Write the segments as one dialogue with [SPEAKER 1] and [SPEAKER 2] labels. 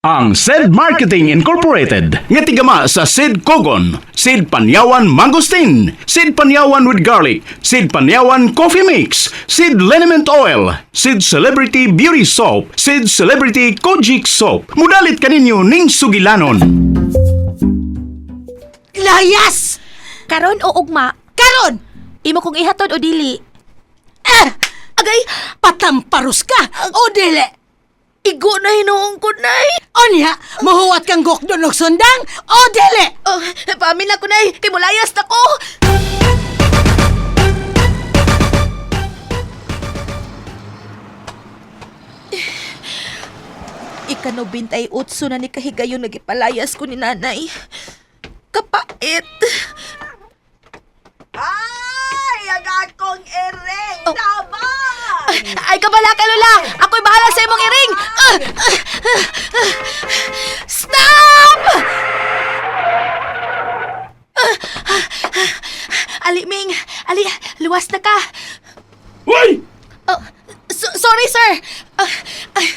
[SPEAKER 1] Ang Said Marketing Incorporated nga tigama sa Sid Kogon, Sid Panyawan Mangosteen, Sid Panyawan with Garlic, Sid Panyawan Coffee Mix, Sid Liniment Oil, Sid Celebrity Beauty Soap, Sid Celebrity Kojic Soap. Mudalit kaninyo ning sugilanon.
[SPEAKER 2] Layas!
[SPEAKER 3] Karon o ugma,
[SPEAKER 2] Karon!
[SPEAKER 3] imo kong ihatod o dili.
[SPEAKER 2] Ah!
[SPEAKER 3] Agay,
[SPEAKER 2] Patamparus ka! O dili!
[SPEAKER 3] igo na hinuong ko, Nay.
[SPEAKER 2] Onya, mahuwat kang gokdon og sundang? O dili!
[SPEAKER 3] Oh, paamin na ko, Nay. Kay mulayas na ko. Ika-98 na ni kahigayon nagipalayas ko ni nanay. Kapait.
[SPEAKER 4] Ay, ang akong iring
[SPEAKER 3] Oh.
[SPEAKER 4] tabang!
[SPEAKER 3] Ay, kabala ka, Lola! Ako'y bahala sa imong iring! Ah! Ah! Ah! Stop! Ah! Ah! Ah! Ali, Ming! Ali, luwas na ka!
[SPEAKER 1] Uy!
[SPEAKER 3] Oh, sorry, sir! Ah, ah.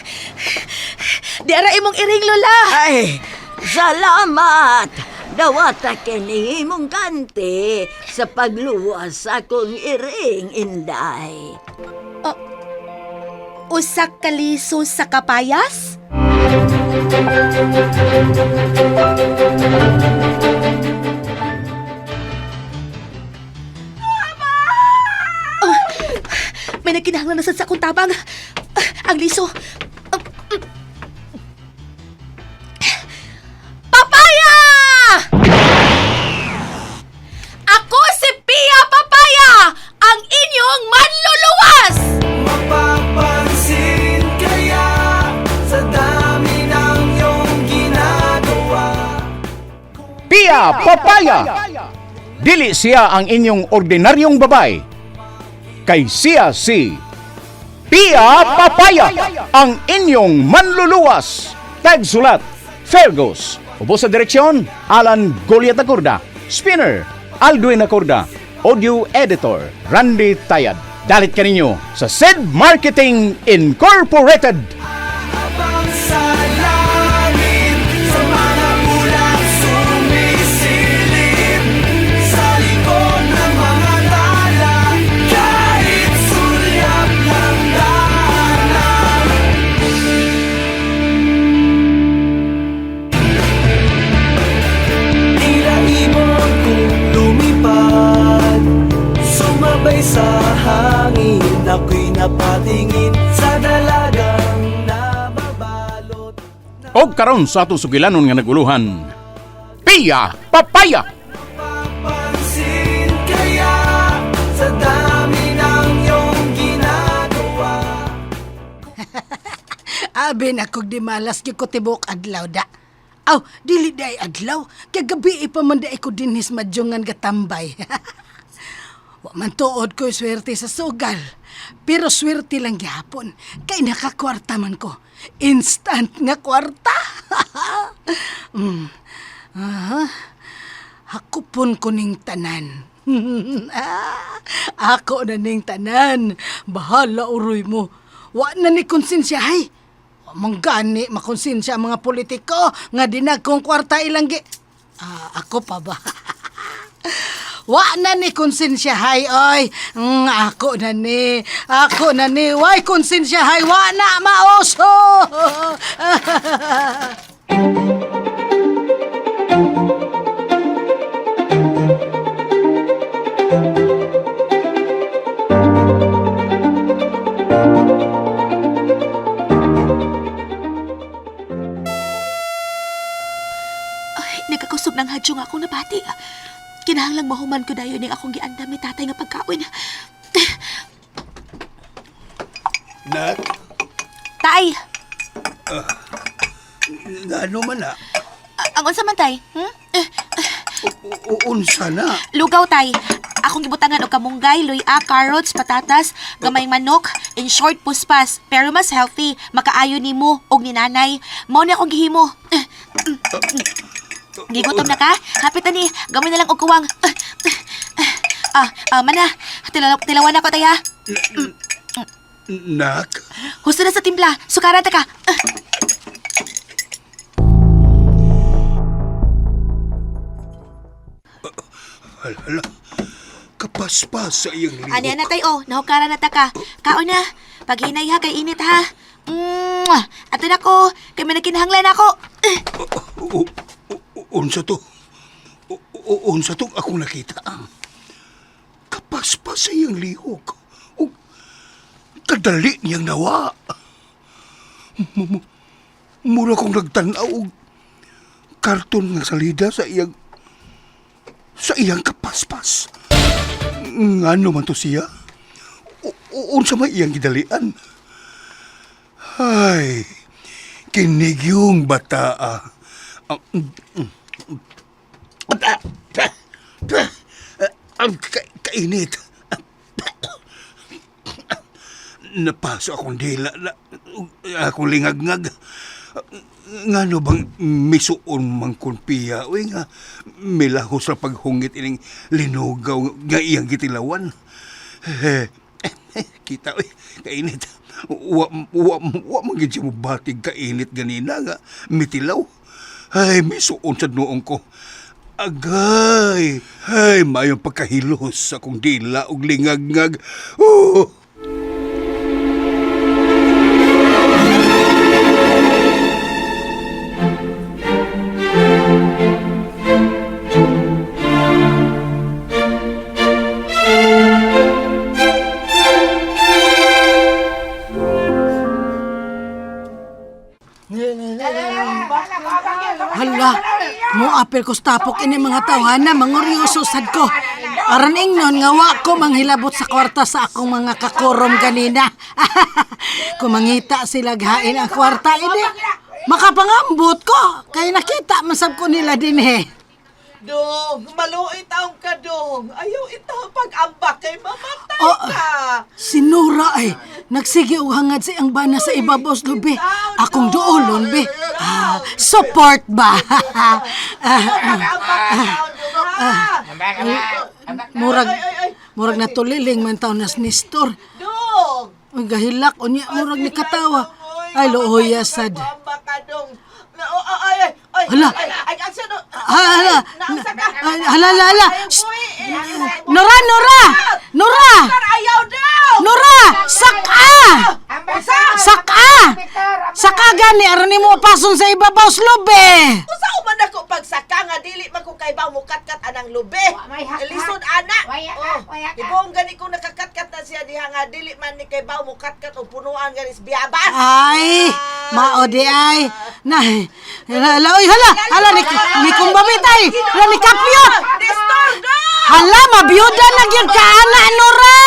[SPEAKER 3] Di ara imong iring, Lola!
[SPEAKER 4] Ay, salamat! Dawata kini imong kanti sa pagluwas sa akong iring, Inday.
[SPEAKER 3] Usa ka liso sa kapayas? Oh, may nagkinahanglan na sad sa akong tabang. Ah, ang liso. Ah, Papaya! Ako si Pia Papaya, ang inyong manluluwas!
[SPEAKER 5] Mapapansin kaya sa dami ng iyong ginagawa.
[SPEAKER 1] Pia Papaya! Dili siya ang inyong ordinaryong babay. Kay siya si Pia Papaya, ang inyong manluluwas. Tagsulat, Fergus. Ubo sa direksyon, Alan Goliat Acorda. Spinner, Aldwin Acorda. Audio Editor, Randy Tayad. Dalit kaninyo sa Sid Marketing Incorporated.
[SPEAKER 5] Habang sa langit, sa mga ulap sumisilip, sa likod ng mga tala, kahit sulyap ng daanan. Tila ibon kong lumipad, sumabay sa hangin, ako'y napatingin sa dalagang nababalot.
[SPEAKER 1] Og karon sa atong sugilanon nga naguluhan. Pia Papaya!
[SPEAKER 5] Papansin kaya sa dami ng iyong ginagawa.
[SPEAKER 2] Abi na kog di malas gyud ko tibok adlaw da. Aw, dili day adlaw. Kay gabi pa man day ko dinhis madyongan gatambay. Wa man tuod ko'y swerte sa sugal. Pero swerte lang gihapon. Kay nakakwarta man ko. Instant nga kwarta. mm. Aha. Hakupon ko ning tanan. Ah, ako na ning tanan. Bahala uroy mo. Wa na ni konsensya hay. Wa man gani makonsensya ang mga politiko nga dinag kong kwarta ilang gi. Ah, ako pa ba? Wa na ni konsensya hay oy. Ako na ni. Ako na ni. Way konsensya hay wa na maoso.
[SPEAKER 3] Ay, nagkakusog ng hadyong akong nabati. Kinahanglang mahuman ko dayon ning akong giandam ni tatay nga pagkaon.
[SPEAKER 6] Nak,
[SPEAKER 3] Tay,
[SPEAKER 6] ano man na?
[SPEAKER 3] ang unsa man tay? Hmm? Eh,
[SPEAKER 6] Unsa na?
[SPEAKER 3] Lugaw tay. Akong gibutangan og kamunggay, luya, carrots, patatas, gamayng manok, in short puspas, pero mas healthy, makaayo nimo og ni nanay. Mao ni akong gihimo. Eh, Gigutom na ka? Hapit na ni, gamay na lang og kuwang. Eh, eh, Ah, ah, mana, tilawan ako tay ha.
[SPEAKER 6] Nak,
[SPEAKER 3] Husto na sa timpla, sukaran ta ka. Eh.
[SPEAKER 6] Hala, hala. Kapaspas sa iyang lihok.
[SPEAKER 3] Ani na tay oh, nahukara na ta ka. Kaon na. Paghinay ha kay init ha. Mwah! Ato na ko, kay may nagkinahanglan ako. Eh,
[SPEAKER 6] Unsa to? Unsa to akong nakita? Kapaspas sa iyang lihok. O, kadali niyang nawa. Mura kong nagtanaw og karton nga salida sa iyang kapaspas. Ngano man to siya? Unsa may iyang gidalian? Ay, kinigyong bata. Ah. Ah, Ang kainit. Napaso akong dila, na, akong lingagngag. Ngano bang misuon man kun piya? Uy nga, milahos sa paghungit ining linugaw nga iyang gitilawan. Eh, kita, uy, kainit. Wa, wa, wa man gid siya mo batig kainit ganina nga mitilaw. Ay, misuon sa noong ko. Agay! Ay, mayong pagkahilos sa akong dila ug lingagngag. Oh!
[SPEAKER 2] Hala, mo apel ko tapok ini mga tawhana, manguryoso sad ko. Aron ingnon nga wa ko manghilabot sa kwarta sa akong mga kakorom ganina. Kumangita sila gain ang kwarta ini. Makapangambot ko kay nakita man sab ko nila dinhi.
[SPEAKER 7] Dong, maluoy taong ka, Dong. Ayaw itaw pag-ambak kay mamatay
[SPEAKER 2] Oh,
[SPEAKER 7] ka.
[SPEAKER 2] Sinura ay nagsige og hangad sa iyang bana sa ibabaw sa lubi. Akong duolon be. Ah, support ba? Ah,
[SPEAKER 7] Pag-ambak ka taon, Dong, ha?
[SPEAKER 2] Murag murag natuliling man taon nas Nestor.
[SPEAKER 7] Dong!
[SPEAKER 2] Uy, gahilak unya murag ni katawa. Ay looya sad.
[SPEAKER 7] Pag-ambak ka, Dong. Na- oh, oh, ay, ay, ay,
[SPEAKER 2] Hala.
[SPEAKER 7] Ay, ay, ay, ano?
[SPEAKER 2] Ah, hala.
[SPEAKER 7] Naunsa ka?
[SPEAKER 2] Ay, hala, hala, hala.
[SPEAKER 7] Ay,
[SPEAKER 2] Shh.
[SPEAKER 7] buhi, eh, ay,
[SPEAKER 2] Nora, Nora! Nora!
[SPEAKER 7] Sir, ayaw daw!
[SPEAKER 2] Nora! Saka!
[SPEAKER 7] Usa!
[SPEAKER 2] Saka! Saka gani aron nimo pason sa ibabaw sa lubi.
[SPEAKER 7] Usa man ako pagsaka nga dili man ko kay ba mukatkat anang lubi. Lisod ana. Oh, ibong gani ko nakakatkat na siya diha nga dili man ni kay ba mukatkat o punuan gani sa biyabas.
[SPEAKER 2] Ay, mao di ay. Na, hala, oy, hala, hala, ni, ni kumbabit ay, hala, ni kapyot.
[SPEAKER 7] Nestor, no!
[SPEAKER 2] Hala, mabiyuda na gyud ka, ana, Nora.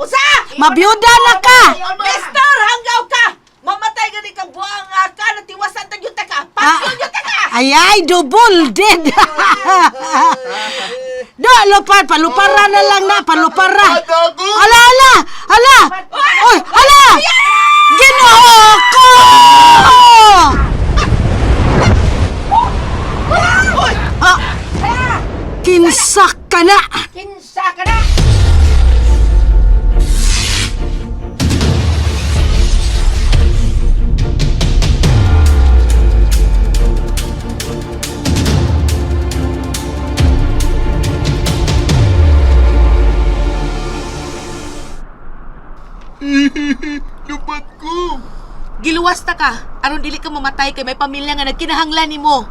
[SPEAKER 7] Usa!
[SPEAKER 2] Mabiyuda na ka.
[SPEAKER 7] Nestor, hanggaw ka! Mamatay gani ka buang nga ka, natiwasan ta gyud ta ka. Pasyon gyud ta ka.
[SPEAKER 2] Ay, ay, double dead. Do, lupar, palupara na lang na, palupara. Hala, hala, hala. Oy, hala. Ginoo ko! Ah, kinsa ka na?
[SPEAKER 4] Kinsa ka na!
[SPEAKER 6] Lupat ko!
[SPEAKER 3] Giluwas ta ka aron dili ka mamatay kay may pamilya nga nagkinahanglan nimo.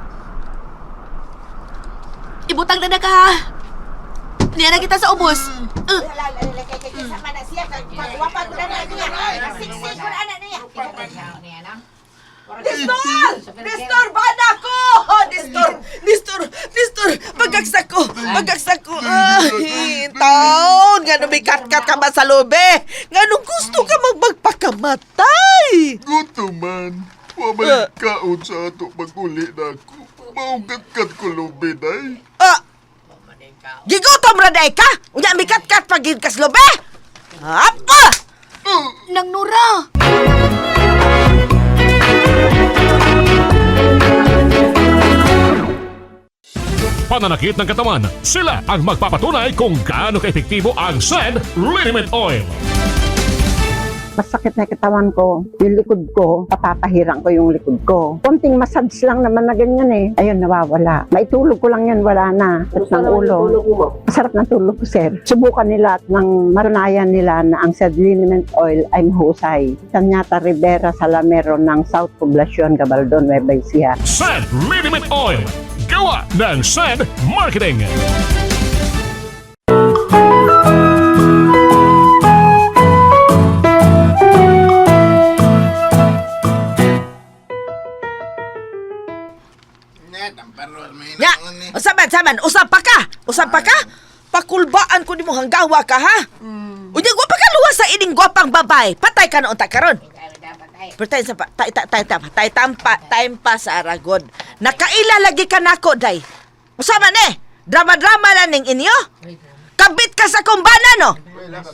[SPEAKER 3] Ibutang na na ka ha. Niya na kita sa ubos.
[SPEAKER 7] Nestor! Nestor, bana ko! Nestor! Nestor! Nestor! Pagkaksak ko! Pagkaksak ko! Ay, taon! Nga nung may katkat ka ba sa lube? Nga nung gusto ka magpagpakamatay!
[SPEAKER 8] Gusto man. Wa may kaon sa ato pag-uli na ako. Maugat-kat ko lubi day.
[SPEAKER 7] Ah! Gigutom ra day ka! Unya may katkat pag gid kas lube! Apa!
[SPEAKER 3] Nang Nora.
[SPEAKER 9] Pananakit ng katawan, sila ang magpapatunay kung gaano kaepektibo ang Sed Liniment Oil.
[SPEAKER 10] Masakit na yung katawan ko. Yung likod ko, papapahirang ko yung likod ko. Konting massage lang naman na ganyan eh. Ayun, nawawala. Maitulog ko lang yan, wala na. Sakit ng ulo. Masarap ng tulog ko, sir. Subukan nila at nang marunayan nila na ang said liniment oil ay mahusay. Tanyata Rivera Salamero ng South Poblacion, Gabaldon, Nueva Ecija.
[SPEAKER 9] Sand Liniment Oil. Gawa ng Sand Marketing.
[SPEAKER 7] Nya, usaban, saban, usap pa ka. Usap pa ka. Pakulbaan ko nimo hanggawa ka ha. Unya wa pa ka luwas sa ining gwapang babae. Patay ka na unta karon. Pero tayo sa pa, tay tay tay tay tay tampa time pa sa Aragon. Nakaila lagi ka nako day. Usa man eh. Drama-drama lang ning inyo. Kabit ka sa kumbana no.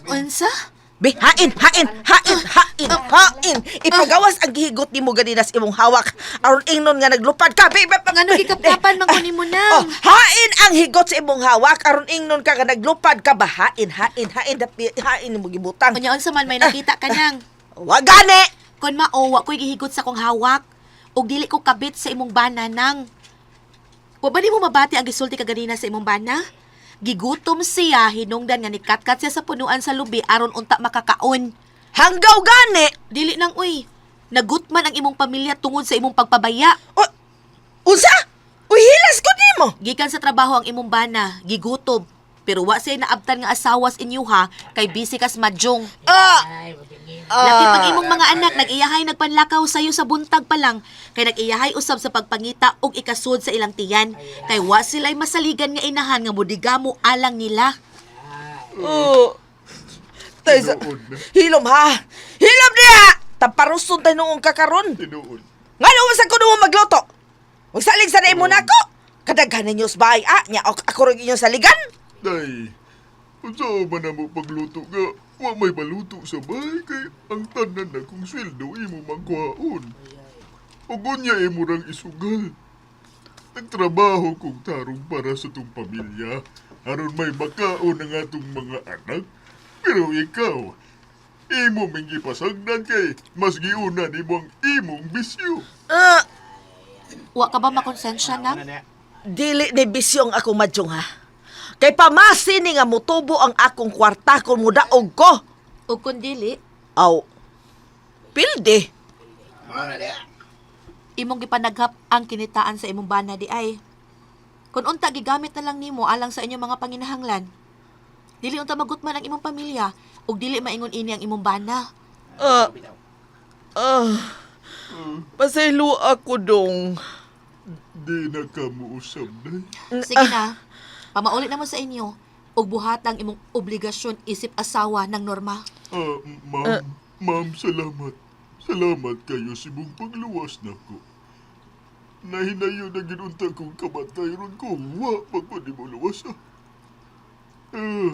[SPEAKER 3] Unsa?
[SPEAKER 7] Be, hain, hain, hain, hain, hain. Ipagawas ang gihigot nimo ganina sa imong hawak. Aron ingnon nga naglupad ka. Be, be, be,
[SPEAKER 3] Ngano gikapkapan man ko nimo
[SPEAKER 7] Oh,
[SPEAKER 3] nang?
[SPEAKER 7] hain ang higot sa imong hawak aron ingnon ka nga naglupad ka ba? Hain, hain, hain, dapi, hain nimo gibutang.
[SPEAKER 3] Unya unsa man may nakita ka nang?
[SPEAKER 7] Wa gani.
[SPEAKER 3] Kon mao wa ko'y gihigot sa kong hawak ug dili ko kabit sa imong bana nang. Wa ba nimo mabati ang gisulti kaganina sa imong bana? Gigutom siya hinungdan nga nikatkat siya sa punuan sa lubi aron unta makakaon.
[SPEAKER 7] Hanggaw gani.
[SPEAKER 3] Dili nang uy. Nagutman ang imong pamilya tungod sa imong pagpabaya.
[SPEAKER 7] O, unsa? Uy, hilas ko nimo.
[SPEAKER 3] Gikan sa trabaho ang imong bana, gigutom. Pero wa siya naabtan nga asawas inyo ha, kay busy kas madyong.
[SPEAKER 7] Ah.
[SPEAKER 3] Laki pag imong mga anak nag-iyahay nagpanlakaw sayo sa buntag pa lang kay nag-iyahay usab sa pagpangita og ikasud sa ilang tiyan kay wa sila'y masaligan nga inahan nga modigamo alang nila.
[SPEAKER 7] Oh. Tay sa
[SPEAKER 8] Tinuod na.
[SPEAKER 7] Hilom ha. Hilom niya. Taparuson tayo noong kakaron.
[SPEAKER 8] Tinuod.
[SPEAKER 7] Ngano man sa kuno mo magluto? Magsalig sa mo nako. Kadaghan ninyo sa bahay ah, nya ako, ako rin inyong saligan.
[SPEAKER 8] Day, unsa man na mo pagluto nga, wa may maluto sa bahay kay ang tanan na kong sweldo imo mangkuhaon. Ug unya imo rang isugal. Nagtrabaho kong tarong para sa tong pamilya, aron may makaon ang atong mga anak. Pero ikaw, imo ming gipasagdan kay mas giuna nimo ang imong bisyo.
[SPEAKER 7] Ah,
[SPEAKER 3] Wa ka ba makonsensya nang?
[SPEAKER 7] dili ni bisyong ako madyong ha. Kay pamasi ni nga mutubo ang akong kwarta kung mudaog ko.
[SPEAKER 3] Ug kun dili,
[SPEAKER 7] Aw, pildi.
[SPEAKER 3] imong gipanaghap ang kinitaan sa imong bana di ay. Kun unta gigamit na lang nimo alang sa inyong mga panginahanglan. Dili unta magutman ang imong pamilya ug dili maingon ini ang imong bana.
[SPEAKER 7] Ah, ah, pasaylo ako dong.
[SPEAKER 8] Di na ka muusab, day.
[SPEAKER 3] Sige na. Pamauli na mo sa inyo ug buhat ang imong obligasyon isip asawa ng Norma.
[SPEAKER 8] Ah, ma'am, ma'am, salamat. Salamat kayo sa imong pagluwas nako. Nahinayo na ginunta kong kamatay ron kung wa pa ko di mo luwas ah. Ah,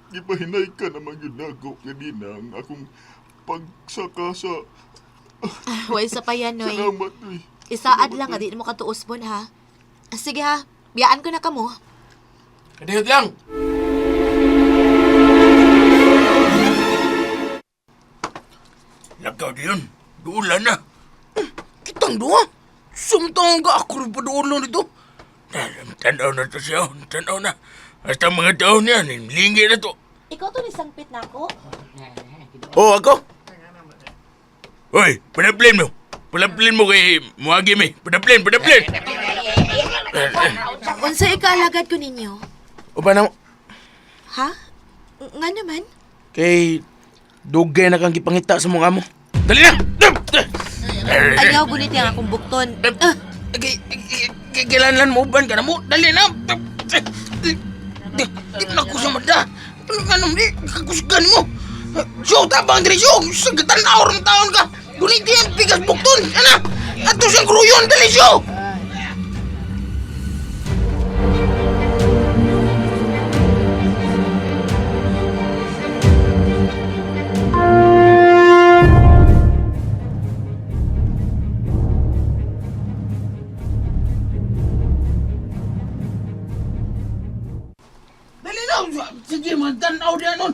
[SPEAKER 8] gipahinay ka naman yun nako kanina ang akong pagsaka sa...
[SPEAKER 3] Way sa payanoy.
[SPEAKER 8] Salamat, uy.
[SPEAKER 3] Isaad lang nga di mo katuusbon ha. Sige ha, biyaan ko na kamo.
[SPEAKER 11] Kadiyot lang. Lagaw diyon. Duula na. Kitang duha. Sumtong ka ako rin padulo nito. Tanaw na to siya. Tanaw na. Hasta mga taon niya. Lingi na to.
[SPEAKER 3] Ikaw to ni sangpit nako.
[SPEAKER 11] Oh, ako? Hoy, panaplin mo. Panaplin mo kay Muagi mi. Panaplin, panaplin.
[SPEAKER 3] Unsa ikaalagad ko ninyo?
[SPEAKER 11] Uban na mo.
[SPEAKER 3] Ha? Nga naman?
[SPEAKER 11] Kay dugay na kang gipangita sa mong amo. Dali na!
[SPEAKER 3] Ayaw gunit ang akong bukton. Ah,
[SPEAKER 11] Kailangan mo uban ka na mo. Dali na! Di na ko sa mata. Ano di? Kakusgan mo. Siyo, tabang diri siyo. Sa gatan-awr ng taon ka. Guniti ang pigas bukton. Ana! Ato siyang kruyon. Dali siyo! Dali na! Sige, mga tanaw diyan nun.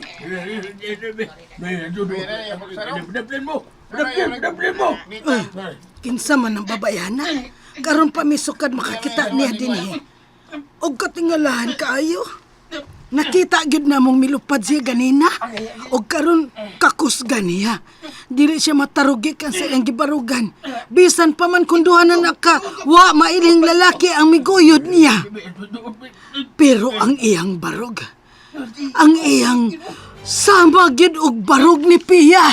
[SPEAKER 11] Daplin mo. Daplin, daplin mo.
[SPEAKER 2] Uy, kinsa man ang babayana. Karon pa misukad makakita niya dinhi. Og katingalahan kaayo. Nakita gyud namong milupad siya ganina. Og karon kakusga niya. Dili siya matarugi kan sa iyang gibarugan. Bisan pa man kung duha na naka, wa mailing lalaki ang miguyod niya. Pero ang iyang barog, ang iyang sama gyud og barog ni Pia.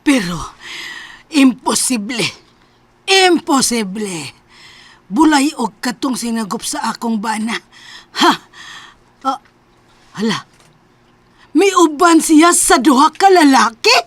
[SPEAKER 2] Pero imposible. Imposible. Bulay og katong sinagop sa akong bana. Ha? Ah, hala. Miuban siya sa duha ka lalaki?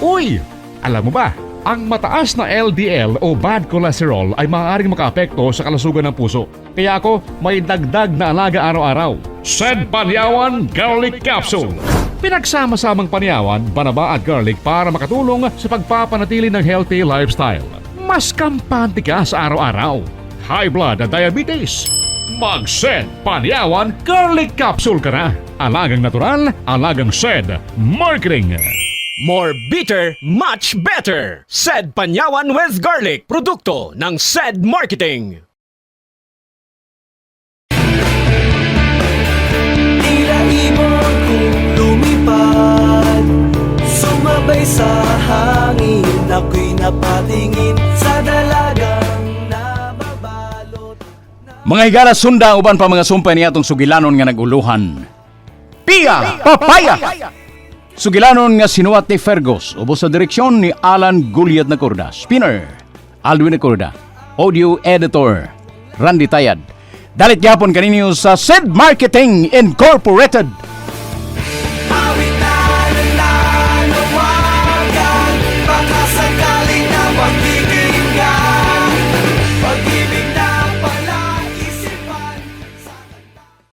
[SPEAKER 9] Uy! Alam mo ba, ang mataas na LDL o bad cholesterol ay maaaring makaapekto sa kalusugan ng puso. Kaya ako, may dagdag na alaga araw-araw. Sed Panyawan Garlic Capsule. Pinagsama-samang panyawan, banaba at garlic para makatulong sa pagpapanatili ng healthy lifestyle. Mas kampante ka sa araw-araw. High blood at diabetes. Mag-Sed Panyawan Garlic Capsule ka na. Alagang natural, alagang Sed Marketing.
[SPEAKER 5] More bitter, much better! Said Panyawan with Garlic, produkto ng Said Marketing. Tila ibon kong lumipad, sumabay sa hangin. Ako'y napatingin sa dalagang nababalot.
[SPEAKER 1] Mga higala sunda uban pa mga sumpay niya atong sugilanon nga naguluhan. Pia Papaya! Sugilanon nga sinuwat ni Fergus, ubos sa direksyon ni Alan Guliat Nacorda. Spinner, Alwin Nacorda. Audio Editor, Randy Tayad. Dalit gyapon kaninyo sa Sid Marketing Incorporated.